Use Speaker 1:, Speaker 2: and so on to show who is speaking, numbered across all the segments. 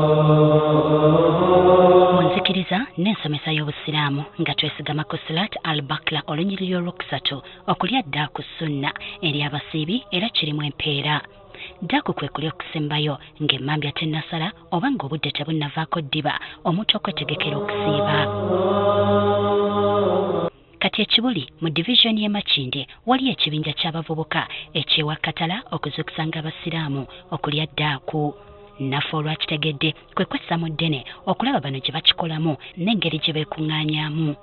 Speaker 1: Mu nzikiriza n'ensomesa y'Obusiraamu nga twesigama ku Surat Al-Baqarah olunyiriri olwokusatu, okulya ddaaku sunna eri abasiibi era kirimu empeera. Ddaaku kwe kulya okusembayo ng'emmambya tennasala oba ng'obudde tebunnavaako ddiba omuntu okwetegekera okusiiba. Kati ekibuli mu divizoni y'e Makindye waliyo ekibinja ky'abavubuka eky'ewakkatala okuzuukusanga abasiraamu okulya ddaaku. Naffe olwakitegedde kwe kwessa mu ddene okulaba bano gye bakikolamu n'engeri gye beekuŋŋaanyaamu.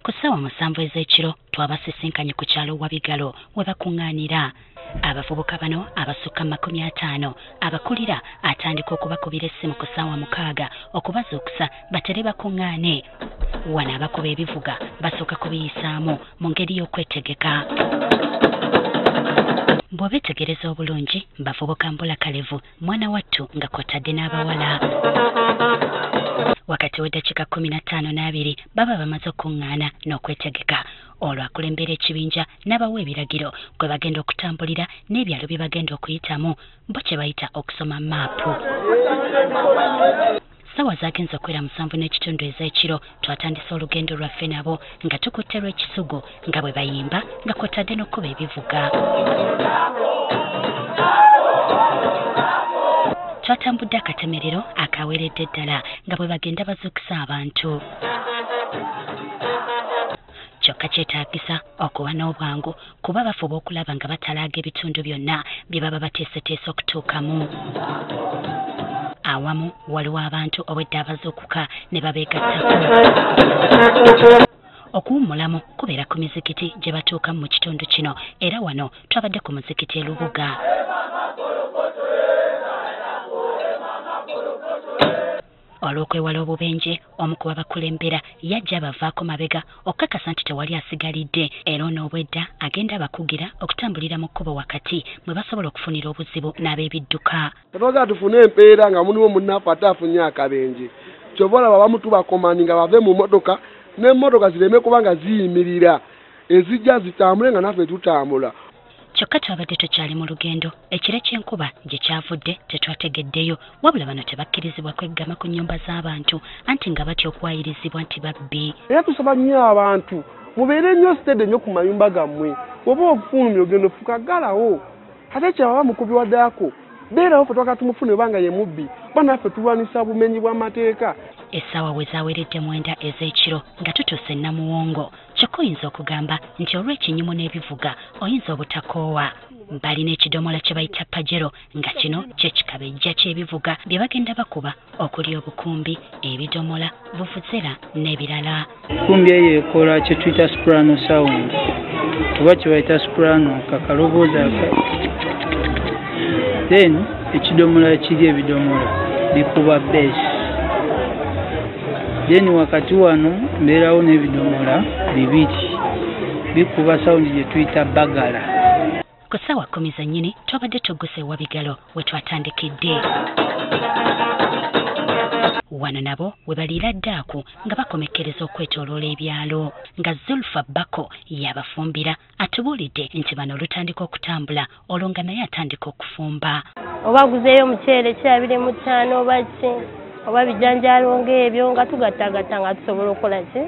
Speaker 1: Ku ssaawa 7 ez'ekiro twabasisinkanye ku kyalo Wabigalo we bakuŋŋaanira. Abavubuka bano abasukka 50 abakulira atandika okubakubira essimu ku ssaawa 6 okubazuukusa batere bakuŋŋaane. Wano abakuba ebivuga basooka kubiyisaamu mu ngeri y'okwetegeka. Bw'obeetegereza obulungi bavubuka mbulakalevu mwana wattu nga kw'otadde n'abawala. Wakati w'eddakiika 15 n'abiri baba bamaze okuŋŋaana n'okwetegeka. Olwo akulembera ekibinja n'abawa ebiragiro kwe bagenda okutambulira n'ebyalo bye bagenda okuyitamu bo kye bayita okusoma maapu. Ssaawa zagenze okwera 7:15 ez'ekiro twatandise olugendo lwaffe nabo nga tukutte lw'ekisugu nga bwe bayimba nga kw'otadde n'okkuba ebivuga. Twatambudde akatemerero akaweredde ddala nga bwe bagenda bazuukusa abantu. Kyokka kyetaagisa okuba n'obwangu kuba bafuba okulaba nga batalaaga ebitundu byonna bye baba bateeseteese okutuukamu. Awamu waliwo abantu obwedda abazuukuka ne babeegattako. Okuwummulamu kubeera ku mizikiti gye batuukamu mu kitundu kino era wano twabadde ku muzikiti e Lubuga. Olw'okwewala obubenje omu ku babakulembera yajja abavaako mabega okukakasa nti tewali asigalidde era ono obwedda agenda abakugira okutambulira mu kkubo wakati mwe basobola okufunira obuzibu n'ab'ebidduka.
Speaker 2: Tetwagala tufune empeera nga mulimu munnaffe ate afunye akabenje. Ky'ova olaba abamu tubakomandi nga bave mu mmotoka n'emmotoka zireme kuba nga ziyimirira ezijja zitambule nga naffe tutambula.
Speaker 1: Kyokka twabadde tukyali mu lugendo ekire ky'enkuba gye kyavudde tetwategeddeyo wabula bano tebakkirizibwa kweggama ku nnyumba z'abantu anti nga batya okwayirizibwa nti babbi.
Speaker 2: Era tusaba nnyo abantu mubeere nnyo sitede nnyo ku mayumba gammwe, bw'oba ofulumye ogenda ofuka ggalawo ate kyababa mukubi wa ddaako beerawo ffe twagala tumufune oba nga ye mubbi kuba naffe tulwanisa bumenyi bw'amateeka.
Speaker 1: Essaawa we zaaweredde 9 ez'ekiro nga tutuuse e Namuwongo. Kyokka oyinza okugamba nti olw'ekinyumu n'ebivuga oyinza obutakoowa. Balina ekidomola kye bayita pajero nga kino kye kikabejja ky'ebivuga bye bagenda bakuba okuli obukumbi, ebidomola, vuvuzera n'ebirala.
Speaker 3: Enkumbi eyo ekola kye tuyita soprano sound oba kye bayita soprano kakaloboozi aka. Then ekidomola kiri ebidomola bikuba bass. Then wakati wano mbeerawo n'ebidomola bibiri bikuba sawundi gye tuyita bagala.
Speaker 1: Ku ssaawa 10 zennyini twabadde tugguse Wabigalo we twatandikidde. Wano nabo we baliira ddaaku nga bakomekkereza okwetooloola ebyalo nga Zulfa Bako yabafumbira atubuulidde nti bano olutandika okutambula olwo nga naye atandika okufumba.
Speaker 4: Oba aguzeeyo omuceere ki 25 oba ki oba bijanjaalo ng'ebyo nga tugattagatta nga tusobola okukola ki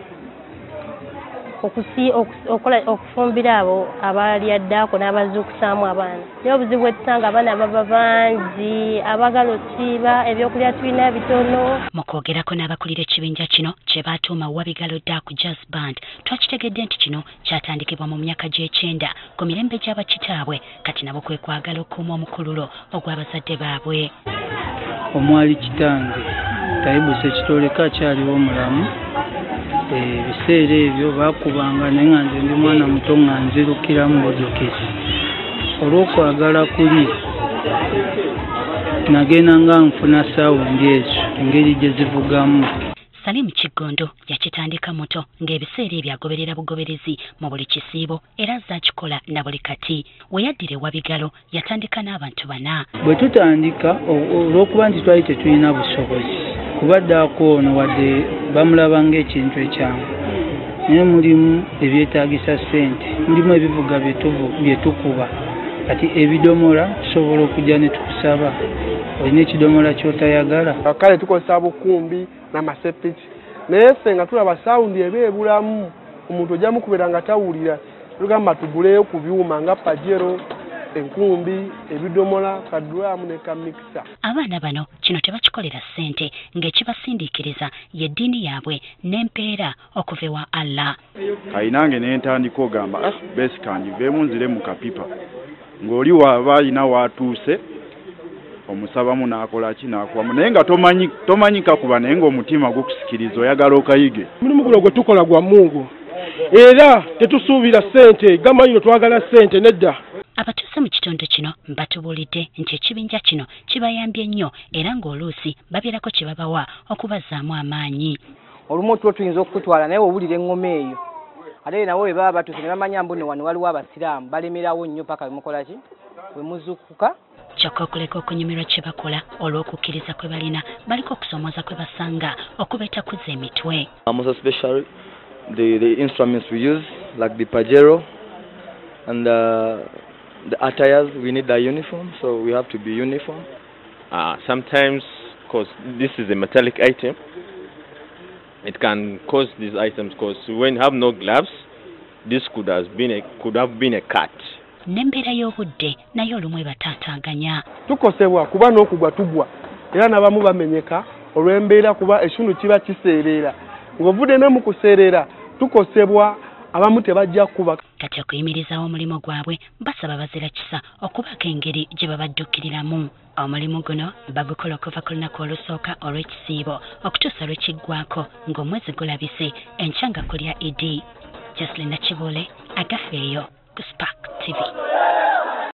Speaker 4: okufumbira abo abalya ddaako n'abazuukusaamu abaana. Naye obuzibu bwe tusanga abaana baba bangi abaagala osiiba ebyokulya tulina bitono.
Speaker 1: Mu kwogerako n'abakulira ekibinja kino kye baatuuma Wabigalo Daaku Jazz Band twakitegedde nti kino kyatandikibwa mu myaka gy'ekyenda ku mirembe gy'abakitaabwe kati nabo kwe kwagala okukuuma omukululo ogw'abazadde baabwe.
Speaker 3: Omwali kitange Taibu Ssekitoleko akyaliwo omulamu. Ebiseera ebyo baakubanga naye nga nze ndi mwana muto nga nzirukiramu bujjukizi. Olw'okwagala kuli nagenda nga nfuna sawundi ezo engeri gye zivugamu.
Speaker 1: Salim Kigondo yakitandika muto ng'ebiseera ebyo agoberera bugoberezi mu buli kisiibo era azze akikola na buli kati. We yaddira e Wabigalo yatandika n'abantu 4.
Speaker 3: Bwe tutandika olw'okuba nti twali tetulina busobozi kuba ddaako ono wadde bamulaba ng'ekintu ekyangu naye mulimu ebyetaagisa ssente, mulimu ebivuga bye tukuba kati ebidomola tusobola okujja ne tukusaba. n'otaba olina ekidomola ky'otayagala.
Speaker 2: Kale tukozesa bukumbi n'amasepiki, naye ffe nga tulaba sawundi eba ebulamu, omuntu ojja mukubira nga tawulira. Tugamba tuguleyo ku byuma nga pajero, enkumbi, ebidomola, kadulamu ne kamikisa.
Speaker 1: Abaana bano kino tebakikolera ssente, ng'ekibasindiikiriza y'eddiini yaabwe n'empeera okuva ewa Allah.
Speaker 5: Kayinange ne ntandika ogamba besi kangiveemu nzire mu kapipa, ng'oli waaba alina waatuuse omusabamu n'akola ki n'akuwamu, naye nga tomanyi kakuba, naye ng'omutima gukusikiriza oyagala okayige.
Speaker 6: Omulimu guno gwe tukola gwa Mungu, era tetusuubira ssente, gamba yino twagala ssente nedda.
Speaker 1: Abatuuze mu kitundu kino batubuulidde nti ekibinja kino kibayambye nnyo era ng'oluusi babeerako kye babawa okubazzaamu amaanyi.
Speaker 7: Olumu otulo tuyinza okukutwala naye owulira eŋŋoma eyo, ate nabo bwe baba batuuse ne bamanya mbu nno wano waliwo abasiraamu, balemerawo nnyo paka bwe ki bwe muzuukuka.
Speaker 1: Kyokka okuleka okunyumirwa kye bakola olw'okukkiriza kwe balina, baliko okusoomooza kwe basanga okubeetakuza emitwe.
Speaker 8: Most especially the instruments we use like the pajero and the attires, we need the uniform, so we have to be uniform.
Speaker 9: Sometimes, because this is a metallic item, it can cause these items, because when you have no gloves, this could have been a cut.
Speaker 1: N'embeera y'obudde naye olumu ebataataaganya.
Speaker 2: Tukosebwa kuba n'okugwa tugwa, era n'abamu bamenyeka olw'embeera kuba ekitundu kiba kiseerera. Ng'ovudde ne mu kuseerera tukosebwa, abamu tebajja kuba.
Speaker 1: Kati okuyimirizaawo omulimu gwabwe basaba bazira kisa okubaako engeri gye babadduukiriramu. Omulimu guno bagukola okuva ku lunaku olusooka olw'ekisiibo okutuusa lwe kiggwako ng'omwezi gulabise enkya nga kulya Idi. Jocelyn Nakibuule, Agafeeyo ku Spark TV.